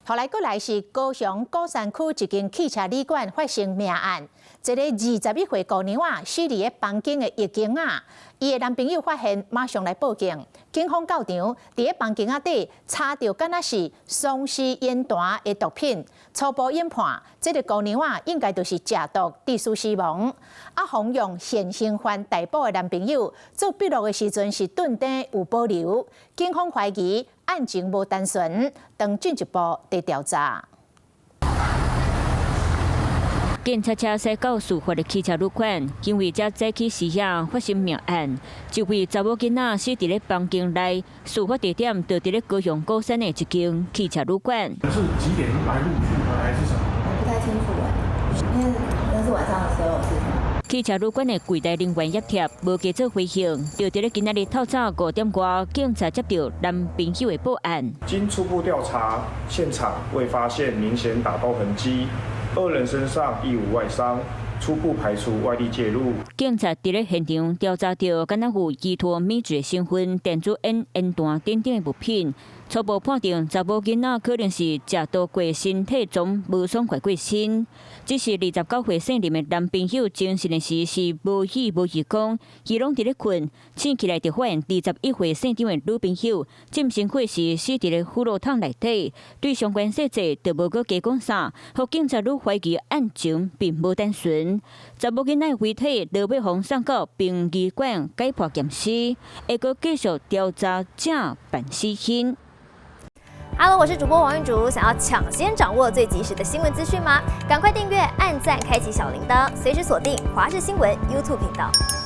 予來閣來是高雄鼓山區一間汽車旅館發生命案，一个21歲姑娘仔死佇咧房間的浴缸仔，伊的男朋友發現，馬上來報警。警方到場，佇咧房間仔底查著敢若是喪屍煙彈的毒品，初步研判，這个姑娘仔應該就是食毒致死死亡。啊，予用現行犯逮捕的男朋友做筆錄的時陣是頓頓有保留，警方懷疑案情無單純，當進一步佇調查。警察車駛到事發的汽車旅館，因為這早起時遐發生命案，一位查某囡仔死佇咧房間內，事發地點就佇咧高雄鼓山的一間汽車旅館。是幾點來入住呢？還是什麼？我不太清楚哎，因為那是晚上的時候的事情。汽車旅館的櫃台人員葉貼無加做回應，就佇咧今仔日透早5點外，警察接到男朋友的報案。經初步調查，現場未發現明顯打鬥痕跡，二人身上亦無外傷，初步排除外力介入。警察佇咧現場調查著，敢若有依托咪酯的成分、電子煙、煙彈等等的物品，初步判定查某囡仔可能是食毒過身體總無爽快過身。只是29歲姓林的男朋友偵訊的時是無語無意講，伊攏佇咧睏，醒起來就發現21歲姓張的女朋友浸身軀時死佇咧腐乳桶內底，對相關細節就無閣加講啥，予警察愈懷疑案情並無單純。查某囡仔遺體落尾予送到殯儀館解剖驗屍，會閣繼續調查這辦死因。 Hello，我是主播王玉竹，想要搶先掌握最及時的新聞資訊嗎？趕快訂閱、按讚、開啟小鈴鐺，隨時鎖定華視新聞 YouTube 頻道。